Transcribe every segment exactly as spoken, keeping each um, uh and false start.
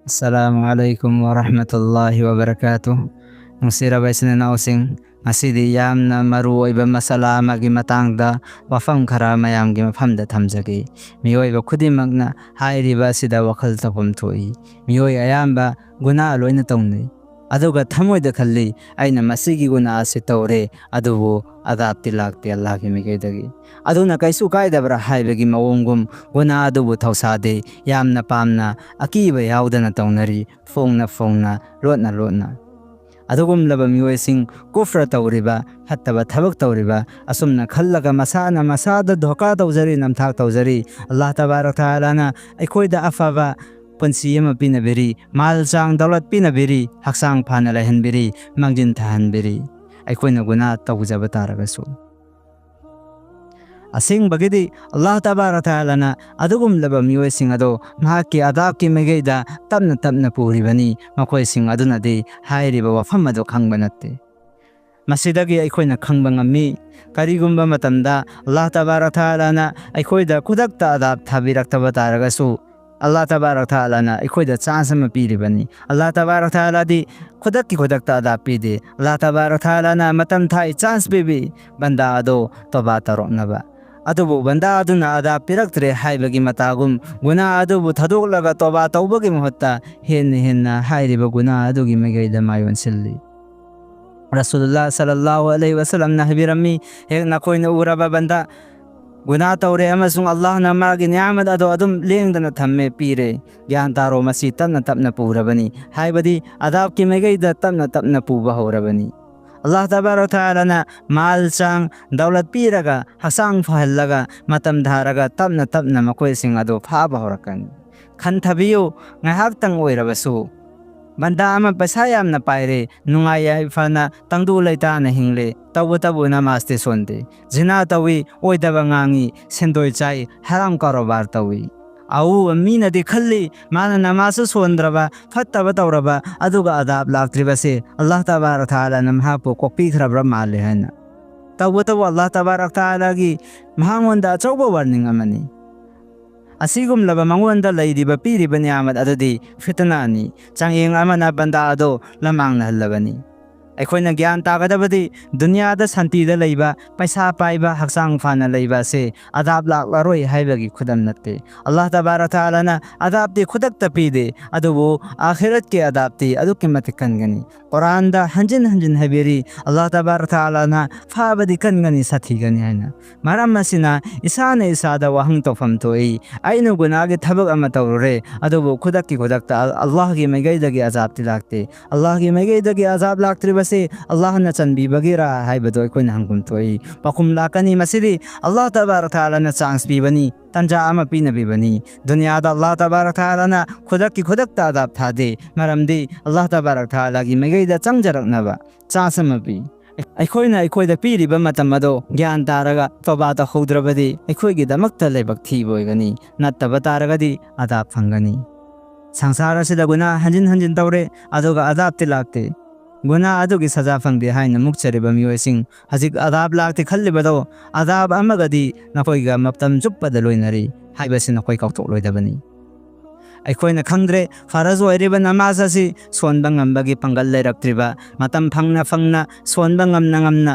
ꯑꯁꯂꯥꯃꯨ ꯑꯂꯥꯏꯀꯨꯝ ꯋꯥꯔꯍꯃꯇꯨꯜꯂꯥꯍꯤ ꯋꯥꯕꯔꯀꯥꯇꯨ꯫ ꯅꯨꯡꯁꯤꯔꯕ ꯏꯆꯤꯟ ꯏꯅꯥꯎꯁꯤꯡ, ꯉꯁꯤꯗꯤ ꯌꯥꯝꯅ ꯃꯔꯨ ꯑꯣꯏꯕ ꯃꯁꯥꯂꯥ ꯑꯃꯒꯤ ꯃꯇꯥꯡꯗ ꯋꯥꯐꯝ ꯈꯔ ꯃꯌꯥꯝꯒꯤ ꯃꯐꯝꯗ ꯊꯝꯖꯒꯦ꯫ ꯃꯤꯑꯣꯏꯕ ꯈꯨꯗꯤꯡꯃꯛꯅ ꯍꯥꯏꯔꯤꯕ ꯑꯁꯤꯗ ꯋꯥꯈꯜ ꯇꯧꯐꯝ ꯊꯣꯛꯏ꯫ ꯃꯤꯑꯣꯏ ꯑꯌꯥꯝꯕ ꯒꯨꯅꯥ ꯂꯣꯏꯅ ꯇꯧꯅꯩ꯫ ꯑꯗꯨꯒ ꯊꯃꯣꯏꯗ ꯈꯜꯂꯤ, "ꯑꯩꯅ ꯃꯁꯤꯒꯤ ꯒꯨꯅꯥ ꯑꯁꯤ ꯇꯧꯔꯦ, ꯑꯗꯨꯕꯨ ꯑꯗꯥꯞꯇꯤ ꯂꯥꯛꯇꯦ ꯑꯜꯂꯥꯍꯒꯤ ꯃꯥꯏꯀꯩꯗꯒꯤ꯫ ꯑꯗꯨꯅ ꯀꯩꯁꯨ ꯀꯥꯏꯗꯕ꯭ꯔꯥ?" ꯍꯥꯏꯕꯒꯤ ꯃꯑꯣꯡꯒꯨꯝ ꯒꯨꯅꯥ ꯑꯗꯨꯕꯨ ꯊꯧꯁꯥꯗꯦ꯫ ꯌꯥꯝꯅ ꯄꯥꯝꯅ, ꯑꯀꯤꯕ ꯌꯥꯎꯗꯅ ꯇꯧꯅꯔꯤ, ꯐꯣꯡꯅ ꯐꯣꯡꯅ, ꯂꯣꯠꯅ ꯂꯣꯠꯅ꯫ ꯑꯗꯨꯒꯨꯝꯂꯕ ꯃꯤꯑꯣꯏꯁꯤꯡ, ꯀꯨꯐ꯭ꯔ ꯇꯧꯔꯤꯕ, ꯐꯠꯇꯕ ꯊꯕꯛ ꯇꯧꯔꯤꯕ, ꯑꯁꯨꯝꯅ ꯈꯜꯂꯒ ꯃꯁꯥꯅ ꯃꯁꯥꯗ ꯙꯣꯀꯥ ꯇꯧꯖꯔꯤ, ꯅꯝꯊꯥꯛ ꯇꯧꯖꯔꯤ꯫ ꯑꯜꯂꯥꯍ ꯇꯕꯥꯔꯛ ꯇꯥꯂꯥꯅ ꯑꯩꯈꯣꯏꯗ ꯑꯐꯕ ꯄꯨꯟꯁꯤ ꯑꯃ ꯄꯤꯅꯕꯤꯔꯤ, ꯃꯥꯜ ꯆꯥꯡ ꯗꯧꯂꯠ ꯄꯤꯅꯕꯤꯔꯤ, ꯍꯛꯆꯥꯡ ꯐꯅ ꯂꯩꯍꯟꯕꯤꯔꯤ, ꯃꯥꯡꯖꯤꯟ ꯊꯥꯍꯟꯕꯤꯔꯤ꯫ ꯑꯩꯈꯣꯏꯅ ꯒꯨꯅꯥ ꯇꯧꯖꯕ ꯇꯥꯔꯒꯁꯨ꯫ ꯑꯁꯦꯡꯕꯒꯤꯗꯤ ꯑꯜꯂꯥꯍ ꯇꯕꯥꯔꯛ ꯇꯥꯂꯥꯅ ꯑꯗꯨꯒꯨꯝꯂꯕ ꯃꯤꯑꯣꯏꯁꯤꯡ ꯑꯗꯣ ꯃꯍꯥꯛꯀꯤ ꯑꯗꯥꯞꯀꯤ ꯃꯥꯏꯀꯩꯗ ꯇꯞꯅ ꯇꯞꯅ ꯄꯨꯔꯤꯕꯅꯤ꯫ ꯃꯈꯣꯏꯁꯤꯡ ꯑꯗꯨꯅꯗꯤ ꯍꯥꯏꯔꯤꯕ ꯋꯥꯐꯝ ꯑꯗꯨ ꯈꯪꯕ ꯅꯠꯇꯦ꯫ ꯃꯁꯤꯗꯒꯤ ꯑꯩꯈꯣꯏꯅ ꯈꯪꯕ ꯉꯝꯃꯤ, ꯀꯔꯤꯒꯨꯝꯕ ꯃꯇꯝꯗ ꯑꯜꯂꯥꯍ ꯇꯕꯥꯔꯛ ꯇꯥꯂꯥꯅ ꯑꯩꯈꯣꯏꯗ ꯈꯨꯗꯛꯇ ꯑꯗꯥꯞ ꯊꯥꯕꯤꯔꯛꯇꯕ ꯇꯥꯔꯒꯁꯨ, ꯑꯜꯂꯥꯍ ꯇꯕꯥꯔꯛ ꯇꯥꯂꯥꯅ ꯑꯩꯈꯣꯏꯗ ꯆꯥꯟꯁ ꯑꯃ ꯄꯤꯔꯤꯕꯅꯤ꯫ ꯑꯜꯂꯥꯍ ꯇꯕꯥꯔꯛ ꯇꯥꯂꯥꯗꯤ ꯈꯨꯗꯛꯀꯤ ꯈꯨꯗꯛꯇ ꯑꯗꯥꯞ ꯄꯤꯗꯦ꯫ ꯑꯜꯂꯥꯍ ꯇꯕꯥꯔꯛ ꯇꯥꯂꯥꯅ ꯃꯇꯝ ꯊꯥꯏ, ꯆꯥꯟꯁ ꯄꯤꯕꯤ, ꯕꯟꯗꯥ ꯑꯗꯣ ꯇꯣꯕꯥ ꯇꯧꯔꯛꯅꯕ꯫ ꯑꯗꯨꯕꯨ ꯕꯟꯗꯥ ꯑꯗꯨꯅ ꯑꯗꯥꯞ ꯄꯤꯔꯛꯇ꯭ꯔꯦ ꯍꯥꯏꯕꯒꯤ ꯃꯇꯥꯒꯨꯝ, ꯒꯨꯅꯥ ꯑꯗꯨꯕꯨ ꯊꯥꯗꯣꯛꯂꯒ ꯇꯣꯕꯥ ꯇꯧꯕꯒꯤ ꯃꯍꯨꯠꯇ ꯍꯦꯟꯅ ꯍꯦꯟꯅ ꯍꯥꯏꯔꯤꯕ ꯒꯨꯅꯥ ꯑꯗꯨꯒꯤ ꯃꯥꯏꯀꯩꯗ ꯃꯥꯏ ꯑꯣꯟꯁꯤꯜꯂꯤ꯫ ꯔꯁꯨꯂꯨꯜꯂꯥꯍ ꯁꯜꯂꯜꯂꯥꯍꯨ ꯑꯂꯩꯍꯤ ꯋꯁꯜꯂꯝꯅ ꯍꯥꯏꯕꯤꯔꯝꯃꯤ, ꯍꯦꯛ ꯅꯈꯣꯏꯅ ꯎꯔꯕ ꯕꯟꯗꯥ ꯒꯨꯅꯥ ꯇꯧꯔꯦ ꯑꯃꯁꯨꯡ ꯑꯜꯂꯥꯍꯅ ꯃꯥꯒꯤ ꯅꯤꯌꯥꯃꯠ ꯑꯗꯣ ꯑꯗꯨꯝ ꯂꯦꯡꯗꯅ ꯊꯝꯃꯦ, ꯄꯤꯔꯦ, ꯒ꯭ꯌꯥꯟ ꯇꯥꯔꯣ, ꯃꯁꯤ ꯇꯞꯅ ꯇꯞꯅ ꯄꯨꯔꯕꯅꯤ, ꯍꯥꯏꯕꯗꯤ ꯑꯗꯥꯞꯀꯤ ꯃꯥꯏꯀꯩꯗ ꯇꯞꯅ ꯇꯞꯅ ꯄꯨꯕ ꯍꯧꯔꯕꯅꯤ꯫ ꯑꯜꯂꯥꯍ ꯇꯕꯥꯔꯛ ꯇꯥꯂꯥꯅ ꯃꯥꯜ ꯆꯥꯡ ꯗꯧꯂꯠ ꯄꯤꯔꯒ, ꯍꯛꯆꯥꯡ ꯐꯍꯜꯂꯒ, ꯃꯇꯝ ꯊꯥꯔꯒ ꯇꯞꯅ ꯇꯞꯅ ꯃꯈꯣꯏꯁꯤꯡ ꯑꯗꯨ ꯐꯥꯕ ꯍꯧꯔꯛꯀꯅꯤ꯫ ꯈꯟꯊꯕꯤꯌꯨ, ꯉꯥꯏꯍꯥꯛꯇꯪ ꯑꯣꯏꯔꯕꯁꯨ꯫ ꯕꯟꯗꯥ ꯑꯃ ꯄꯩꯁꯥ ꯌꯥꯝꯅ ꯄꯥꯏꯔꯦ, ꯅꯨꯡꯉꯥꯏ ꯌꯥꯏꯐꯅ ꯇꯪꯗꯨ ꯂꯩꯇꯥꯅ ꯍꯤꯡꯂꯦ, ꯇꯧꯕꯇꯕꯨ ꯅꯃꯥꯖꯇꯤ ꯁꯣꯟꯗꯦ, ꯖꯤꯅꯥ ꯇꯧꯏ, ꯑꯣꯏꯗꯕ ꯉꯥꯡꯏ, ꯁꯦꯟꯗꯣꯏ ꯆꯥꯏ, ꯍꯔꯥꯝ ꯀꯔꯣꯕꯥꯔ ꯇꯧꯏ꯫ ꯑꯎ, ꯃꯤꯅꯗꯤ ꯈꯜꯂꯤ, ꯃꯥꯅ ꯅꯃꯥꯖꯁꯨ ꯁꯣꯟꯗ꯭ꯔꯕ, ꯐꯠꯇꯕ ꯇꯧꯔꯕ, ꯑꯗꯨꯒ ꯑꯗꯥꯞ ꯂꯥꯛꯇ꯭ꯔꯤꯕꯁꯦ ꯑꯜꯂꯥꯍ ꯇꯕꯥꯔꯛ ꯇꯥꯂꯥꯅ ꯃꯍꯥꯛꯄꯨ ꯀꯣꯛꯄꯤꯈ꯭ꯔꯕ꯭ꯔꯥ ꯃꯥꯜꯂꯦ ꯍꯥꯏꯅ꯫ ꯇꯧꯕꯇꯕꯨ ꯑꯜꯂꯥꯍ ꯇꯕꯥꯔꯛ ꯇꯥꯂꯥꯒꯤ ꯃꯍꯥꯛꯉꯣꯟꯗ ꯑꯆꯧꯕ ꯋꯥꯔꯅꯤꯡ ꯑꯃꯅꯤ꯫ ꯑꯁꯤꯒꯨꯝꯂꯕ ꯃꯉꯣꯟꯗ ꯂꯩꯔꯤꯕ, ꯄꯤꯔꯤꯕ ꯅꯤꯌꯥꯃꯠ ꯑꯗꯨꯗꯤ ꯐꯤꯇꯅꯥꯅꯤ꯫ ꯆꯥꯡꯌꯦꯡ ꯑꯃꯅ ꯕꯟꯗꯥ ꯑꯗꯨ ꯂꯃꯥꯡꯅꯍꯜꯂꯕꯅꯤ꯫ ꯑꯩꯈꯣꯏꯅ ꯒ꯭ꯌꯥꯟ ꯇꯥꯒꯗꯕꯗꯤ, ꯗꯨꯅꯤꯌꯥꯗ ꯁꯥꯟꯇꯤꯗ ꯂꯩꯕ, ꯄꯩꯁꯥ ꯄꯥꯏꯕ, ꯍꯛꯆꯥꯡ ꯐꯅ ꯂꯩꯕ ꯑꯁꯤ ꯑꯗꯥꯞ ꯂꯥꯛꯂꯔꯣꯏ ꯍꯥꯏꯕꯒꯤ ꯈꯨꯗꯝ ꯅꯠꯇꯦ꯫ ꯑꯜꯂꯥꯍ ꯇꯕꯥꯔꯛ ꯇꯥꯂꯥꯅ ꯑꯗꯥꯞꯇꯤ ꯈꯨꯗꯛꯇ ꯄꯤꯗꯦ, ꯑꯗꯨꯕꯨ ꯑꯥꯈꯤꯔꯠꯀꯤ ꯑꯗꯥꯞꯇꯤ ꯑꯗꯨꯛꯀꯤ ꯃꯇꯤꯛ ꯀꯟꯒꯅꯤ꯫ ꯀꯨꯔꯥꯟꯗ ꯍꯟꯖꯤꯟ ꯍꯟꯖꯤꯟ ꯍꯥꯏꯕꯤꯔꯤ, ꯑꯜꯂꯥꯍ ꯇꯕꯥꯔꯛ ꯇꯥꯂꯥꯅ ꯐꯕꯗꯤ ꯀꯟꯒꯅꯤ, ꯁꯥꯊꯤꯒꯅꯤ ꯍꯥꯏꯅ꯫ ꯃꯔꯝ ꯑꯁꯤꯅ ꯏꯁꯥꯅ ꯏꯁꯥꯗ ꯋꯥꯍꯪ ꯇꯧꯐꯝ ꯊꯣꯛꯏ, ꯑꯩꯅ ꯒꯨꯅꯥꯒꯤ ꯊꯕꯛ ꯑꯃ ꯇꯧꯔꯨꯔꯦ, ꯑꯗꯨꯕꯨ ꯈꯨꯗꯛꯀꯤ ꯈꯨꯗꯛꯇ ꯑꯜ-, ꯑꯜꯂꯥꯍꯒꯤ ꯃꯥꯏꯀꯩꯗꯒꯤ ꯑꯖꯥꯕꯇꯤ ꯂꯥꯛꯇꯦ꯫ ꯑꯜꯂꯥꯍꯒꯤ ꯃꯥꯏꯀꯩꯗꯒꯤ ꯑꯖꯥꯕ ꯂꯥꯛꯇ꯭ꯔꯤꯕꯁꯤ ꯑꯜꯂꯥꯍꯅ ꯆꯟꯕꯤꯕꯒꯤꯔꯥ ꯍꯥꯏꯕꯗꯨ ꯑꯩꯈꯣꯏꯅ ꯍꯪꯐꯝ ꯊꯣꯛꯏ꯫ ꯄꯥꯎꯈꯨꯝ ꯂꯥꯛꯀꯅꯤ, ꯃꯁꯤꯗꯤ ꯑꯜꯂꯥꯍ ꯇꯕꯥꯔꯛ ꯇꯥꯂꯥꯅ ꯆꯥꯟꯁ ꯄꯤꯕꯅꯤ, ꯇꯟꯖꯥ ꯑꯃ ꯄꯤꯅꯕꯤꯕꯅꯤ꯫ ꯗꯨꯅꯤꯌꯥꯗ ꯑꯜꯂꯥꯍ ꯇꯕꯥꯔꯛ ꯇꯥꯂꯥꯅ ꯈꯨꯗꯛꯀꯤ ꯈꯨꯗꯛꯇ ꯑꯗꯥꯞ ꯊꯥꯗꯦ, ꯃꯔꯝꯗꯤ ꯑꯜꯂꯥꯍ ꯇꯕꯥꯔꯛ ꯇꯥꯂꯥꯒꯤ ꯃꯥꯏꯀꯩꯗ ꯆꯪꯖꯔꯛꯅꯕ ꯆꯥꯟꯁ ꯑꯃ ꯄꯤ꯫ ꯑꯩꯈꯣꯏꯅ ꯑꯩꯈꯣꯏꯗ ꯄꯤꯔꯤꯕ ꯃꯇꯝ ꯑꯗꯣ ꯒ꯭ꯌꯥꯟ ꯇꯥꯔꯒ ꯇꯧꯕꯥ ꯇꯧꯍꯧꯗ꯭ꯔꯕꯗꯤ ꯑꯩꯈꯣꯏꯒꯤꯗꯃꯛꯇ ꯂꯥꯏꯕꯛ ꯊꯤꯕ ꯑꯣꯏꯒꯅꯤ, ꯅꯠꯇꯕ ꯇꯥꯔꯒꯗꯤ ꯑꯗꯥꯞ ꯐꯪꯒꯅꯤ꯫ ꯁꯪꯁꯥꯔ ꯑꯁꯤꯗ ꯒꯨꯅꯥ ꯍꯟꯖꯤꯟ ꯍꯟꯖꯤꯟ ꯇꯧꯔꯦ, ꯑꯗꯨꯒ ꯑꯗꯥꯞꯇꯤ ꯂꯥꯛꯇꯦ꯫ ꯒꯨꯅꯥ ꯑꯗꯨꯒꯤ ꯁꯖꯥ ꯐꯪꯗꯦ ꯍꯥꯏꯅ ꯃꯨꯛꯆꯔꯤꯕ ꯃꯤꯑꯣꯏꯁꯤꯡ ꯍꯧꯖꯤꯛ ꯑꯗꯥꯞ ꯂꯥꯛꯇꯦ ꯈꯜꯂꯤꯕꯗꯣ, ꯑꯗꯥꯞ ꯑꯃꯒꯗꯤ ꯅꯈꯣꯏꯒ ꯃꯇꯝ ꯆꯨꯞꯄꯗ ꯂꯣꯏꯅꯔꯤ ꯍꯥꯏꯕꯁꯤ ꯅꯈꯣꯏ ꯀꯥꯎꯊꯣꯛꯂꯣꯏꯗꯕꯅꯤ꯫ ꯑꯩꯈꯣꯏꯅ ꯈꯪꯗ꯭ꯔꯦ, ꯐꯔꯖ ꯑꯣꯏꯔꯤꯕ ꯅꯃꯥꯖ ꯑꯁꯤ ꯁꯣꯟꯕ ꯉꯝꯕꯒꯤ ꯄꯥꯡꯒꯜ ꯂꯩꯔꯛꯇ꯭ꯔꯤꯕ, ꯃꯇꯝ ꯐꯪꯅ ꯐꯪꯅ ꯁꯣꯟꯕ ꯉꯝꯅ ꯉꯝꯅ,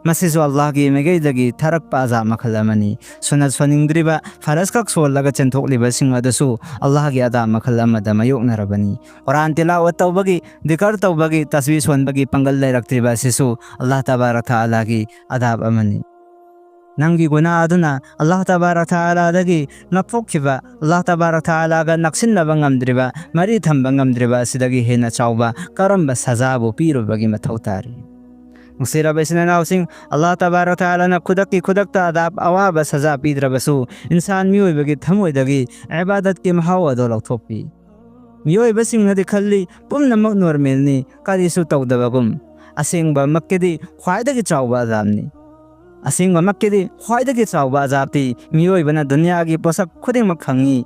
ꯃꯁꯤꯁꯨ ꯑꯜꯂꯥꯍꯒꯤ ꯃꯥꯏꯀꯩꯗꯒꯤ ꯊꯥꯔꯛꯄ ꯑꯖꯥꯕ ꯃꯈꯜ ꯑꯃꯅꯤ꯫ ꯁꯨꯅꯠ ꯁꯣꯟꯅꯤꯡꯗ꯭ꯔꯤꯕ, ꯐꯔꯖ ꯈꯛ ꯁꯣꯜꯂꯒ ꯆꯦꯟꯊꯣꯛꯂꯤꯕꯁꯤꯡ ꯑꯗꯨꯁꯨ ꯑꯜꯂꯥꯍꯒꯤ ꯑꯗꯥꯕ ꯃꯈꯜ ꯑꯃꯗ ꯃꯥꯌꯣꯛꯅꯔꯕꯅꯤ꯫ ꯀꯨꯔꯥꯟ ꯇꯤꯂꯥꯋꯠ ꯇꯧꯕꯒꯤ, ꯗꯤꯀꯔ ꯇꯧꯕꯒꯤ, ꯇꯁꯕꯤ ꯁꯣꯟꯕꯒꯤ ꯄꯥꯡꯒꯜ ꯂꯩꯔꯛꯇ꯭ꯔꯤꯕ ꯑꯁꯤꯁꯨ ꯑꯜꯂꯥꯍ ꯇꯕꯥꯔꯛ ꯇꯥꯂꯥꯒꯤ ꯑꯗꯥꯕ ꯑꯃꯅꯤ꯫ ꯅꯪꯒꯤ ꯒꯨꯅꯥ ꯑꯗꯨꯅ ꯑꯜꯂꯥꯍ ꯇꯕꯥꯔꯛ ꯇꯥꯂꯥꯗꯒꯤ ꯂꯥꯞꯊꯣꯛꯈꯤꯕ, ꯑꯜꯂꯥꯍ ꯇꯕꯥꯔꯛ ꯇꯥꯂꯥꯒ ꯅꯛꯁꯤꯟꯅꯕ ꯉꯝꯗ꯭ꯔꯤꯕ, ꯃꯔꯤ ꯊꯝꯕ ꯉꯝꯗ꯭ꯔꯤꯕ ꯑꯁꯤꯗꯒꯤ ꯍꯦꯟꯅ ꯆꯥꯎꯕ ꯀꯔꯝꯕ ꯁꯖꯥꯕꯨ ꯄꯤꯔꯨꯕꯒꯤ ꯃꯊꯧ ꯇꯥꯔꯤ? ꯅꯨꯡꯁꯤꯔꯕ ꯏꯆꯤꯟ ꯏꯅꯥꯎꯁꯤꯡ, ꯑꯜꯂꯥꯍ ꯇꯕꯥꯔꯛ ꯇꯥꯂꯥꯅ ꯈꯨꯗꯛꯀꯤ ꯈꯨꯗꯛꯇ ꯑꯗꯥꯕ, ꯑꯋꯥꯕ ꯁꯖꯥ ꯄꯤꯗ꯭ꯔꯕꯁꯨ, ꯏꯟꯁꯥꯟ ꯃꯤꯑꯣꯏꯕꯒꯤ ꯊꯃꯣꯏꯗꯒꯤ ꯏꯕꯥꯗꯠꯀꯤ ꯃꯍꯥꯎ ꯑꯗꯨ ꯂꯧꯊꯣꯛꯄꯤ꯫ ꯃꯤꯑꯣꯏꯕꯁꯤꯡꯅꯗꯤ ꯈꯜꯂꯤ, ꯄꯨꯝꯅꯃꯛ ꯅꯣꯔꯃꯦꯜꯅꯤ, ꯀꯔꯤꯁꯨ ꯇꯧꯗꯕꯒꯨꯝ꯫ ꯑꯁꯦꯡꯕꯃꯛꯀꯤꯗꯤ ꯈ꯭ꯋꯥꯏꯗꯒꯤ ꯆꯥꯎꯕ ꯑꯖꯥꯕꯅꯤ꯫ ꯑꯁꯦꯡꯕꯃꯛꯀꯤꯗꯤ ꯈ꯭ꯋꯥꯏꯗꯒꯤ ꯆꯥꯎꯕ ꯑꯖꯥꯕꯇꯤ ꯃꯤꯑꯣꯏꯕꯅ ꯗꯨꯅꯤꯌꯥꯒꯤ ꯄꯣꯠꯁꯛ ꯈꯨꯗꯤꯡꯃꯛ ꯐꯪꯏ꯫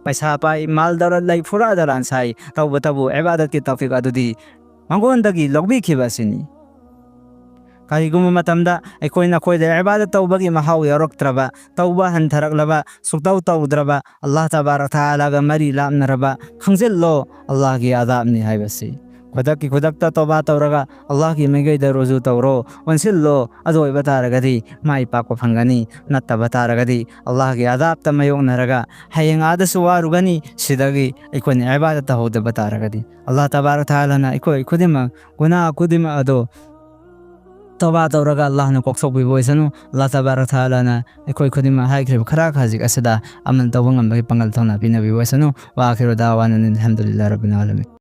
ꯄꯩꯁꯥ ꯄꯥꯏ, ꯃꯥꯜ ꯗꯧꯂꯠ ꯂꯩ, ꯐꯨꯔꯥ ꯗꯂꯥꯟ ꯁꯥꯏ, ꯇꯧꯕꯇꯕꯨ ꯏꯕꯥꯗꯠꯀꯤ ꯇꯧꯐꯤꯛ ꯑꯗꯨꯗꯤ ꯃꯉꯣꯟꯗꯒꯤ ꯂꯧꯕꯤꯈꯤꯕ ꯑꯁꯤꯅꯤ꯫ ꯀꯔꯤꯒꯨꯝꯕ ꯃꯇꯝꯗ ꯑꯩꯈꯣꯏꯅ ꯑꯩꯈꯣꯏꯗ ꯏꯕꯥꯗꯠ ꯇꯧꯕꯒꯤ ꯃꯍꯥꯎ ꯌꯥꯎꯔꯛꯇ꯭ꯔꯕ, ꯇꯧꯕ ꯍꯟꯊꯔꯛꯂꯕ, ꯁꯨꯛꯇꯧ ꯇꯧꯗ꯭ꯔꯕ, ꯑꯜꯂꯥꯍ ꯇꯕꯥꯔꯛ ꯊꯥꯂꯥꯒ ꯃꯔꯤ ꯂꯥꯞꯅꯔꯕ, ꯈꯪꯖꯤꯜꯂꯣ, ꯑꯜꯂꯥꯍꯒꯤ ꯑꯗꯥꯕꯅꯤ ꯍꯥꯏꯕꯁꯤ꯫ ꯈꯨꯗꯛꯀꯤ ꯈꯨꯗꯛꯇ ꯇꯧꯕꯥ ꯇꯧꯔꯒ ꯑꯜꯂꯥꯍꯒꯤ ꯃꯥꯏꯀꯩꯗ ꯔꯨꯖꯨ ꯇꯧꯔꯣ, ꯑꯣꯟꯁꯤꯜꯂꯣ꯫ ꯑꯗꯨ ꯑꯣꯏꯕ ꯇꯥꯔꯒꯗꯤ ꯃꯥꯏ ꯄꯥꯛꯄ ꯐꯪꯒꯅꯤ꯫ ꯅꯠꯇꯕ ꯇꯥꯔꯒꯗꯤ ꯑꯜꯂꯥꯍꯒꯤ ꯑꯗꯥꯕꯇ ꯃꯥꯌꯣꯛꯅꯔꯒ ꯍꯌꯦꯡ ꯑꯥꯗꯁꯨ ꯋꯥꯔꯨꯒꯅꯤ꯫ ꯁꯤꯗꯒꯤ ꯑꯩꯈꯣꯏꯅ ꯏꯕꯥꯗꯠ ꯇꯧꯍꯧꯗꯕ ꯇꯥꯔꯒꯗꯤ, ꯑꯜꯂꯥꯍ ꯇꯕꯥꯔꯛ ꯊꯥꯂꯥꯅ ꯑꯩꯈꯣꯏ ꯈꯨꯗꯤꯡꯃꯛ ꯒꯨꯅꯥꯍ ꯈꯨꯗꯤꯡꯃꯛ ꯑꯗꯣ ꯇꯧꯕꯥ ꯇꯧꯔꯒ ꯑꯜꯂꯥꯍꯅ ꯀꯣꯛꯊꯣꯛꯄꯤꯕ ꯑꯣꯏꯁꯅꯨ꯫ ꯑꯜꯂꯥꯍ ꯇꯕꯥꯔꯛ ꯊꯥꯂꯥꯅ ꯑꯩꯈꯣꯏ ꯈꯨꯗꯤꯡꯃꯛ ꯍꯥꯏꯈ꯭ꯔꯤꯕ ꯈꯔ ꯈꯖꯤꯛ ꯑꯁꯤꯗ ꯑꯃꯜ ꯇꯧꯕ ꯉꯝꯕꯒꯤ ꯄꯥꯡꯒꯜ ꯊꯧꯅꯥ ꯄꯤꯅꯕꯤꯕ ꯑꯣꯏꯁꯅꯨ꯫ ꯋꯥ ꯑꯥꯈꯤꯔꯨ ꯗꯥꯋꯥꯅ ꯑꯅꯤꯜ ꯍꯝꯗꯨꯂꯤꯜꯂꯥꯍ ꯔꯕꯤꯜ ꯑꯥꯂꯃꯤꯟ꯫